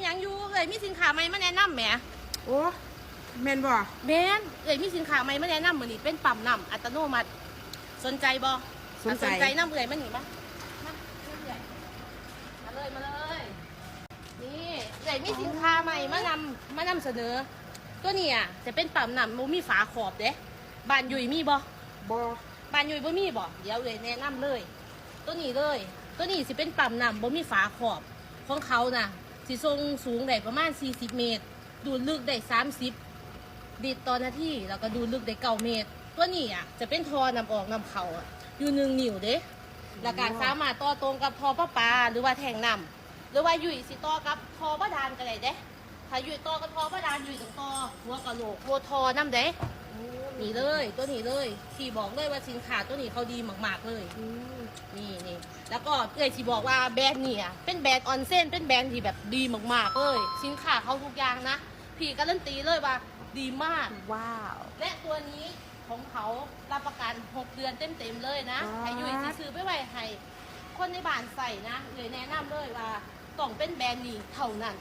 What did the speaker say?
ຍັງຢູ່ ເອື້ອຍມີສິນຄ້າໃໝ່ມາແນະນຳແໝ. ໂອ້ ແມ່ນບໍ່? ແມ່ນ ເອື້ອຍມີສິນຄ້າໃໝ່ມາແນະນຳມື້ນີ້ ເປັນປ້ຳນ້ຳອັດຕະໂນມັດ. ສົນໃຈບໍ່? ສົນໃຈ. ຖ້າສົນໃຈນຳເອື້ອຍ ມານີ້ ມາ ມາເລື້ອຍໆ ມາເລີຍ ມາເລີຍ. ນີ້ ເອື້ອຍມີສິນຄ້າໃໝ່ມານຳ ມານຳສະເໜີ. ຕົວນີ້ອະ ຈະເປັນປ້ຳນ້ຳບໍ່ມີຝາຂອບເດ້. ບ້ານຍຸ້ຍມີບໍ່? ບໍ່. ບ້ານຍຸ້ຍບໍ່ມີບໍ່? ດຽວເອື້ອຍແນະນຳເລີຍ ຕົວນີ້ເລີຍ. ຕົວນີ້ຊິເປັນປ້ຳນ້ຳບໍ່ມີຝາຂອບ. ຂອງເຂົານະ ຊິສົ່ງສູງໄດ້ປະມານສີ່ສິບເມດ, ດູດລຶກໄດ້ສາມສິບລິດຕໍ່ນາທີ ແລ້ວກໍດູດລຶກໄດ້ເກົ້າເມດ. ຕົວນີ້ອະ ຈະເປັນທໍ່ນ້ຳອອກນ້ຳເຂົ້າອະ ຢູ່ໜຶ່ງນິ້ວເດ້. ແລ້ວກໍສາມາດຕໍ່ຕົງກັບທໍ່ປະປາ ຫຼືວ່າແທງນ້ຳ ຫຼືວ່າຍຸ້ຍຊິຕໍ່ກັບທໍ່ບາດານກໍໄດ້ເດ້. ຖ້າຍຸ້ຍຕໍ່ກັບທໍ່ບາດານ ຍຸ້ຍຕ້ອງຕໍ່ຫົວກະໂຫຼກ ຫົວທໍ່ນຳເດ້. ໂອ້ ນີ້ເລີຍ ຕົວນີ້ເລີຍ ທີ່ບອກເລີຍວ່າສິນຄ້າຕົວນີ້ເຂົາດີມາກໆເລີຍ. ອືມ ນີ້ ນີ້ ແລ້ວກໍເອື້ອຍຊິບອກວ່າແບຣນນີ້ອະ ເປັນແບຣນອອນເຊັນ ເປັນແບຣນທີ່ແບບດີມາກໆເລີຍ. ສິນຄ້າເຂົາທຸກຢ່າງນະ ພີ່ກາລັນຕີເລີຍວ່າດີມາກ. ວ້າວ ແລະ ຕົວນີ້ຂອງເຂົາຮັບປະກັນຫົກເດືອນເຕັມໆເລີຍນະ. ວ້າວ ໃຫ້ຍຸ້ຍຊິຊື້ໄປໄວ້ໃຫ້ຄົນໃນບ້ານໃຊ້ນະ. ເອື້ອຍແນະນຳເລີຍວ່າຕ້ອງເປັນແບຣນນີ້ເທົ່ານັ້ນ.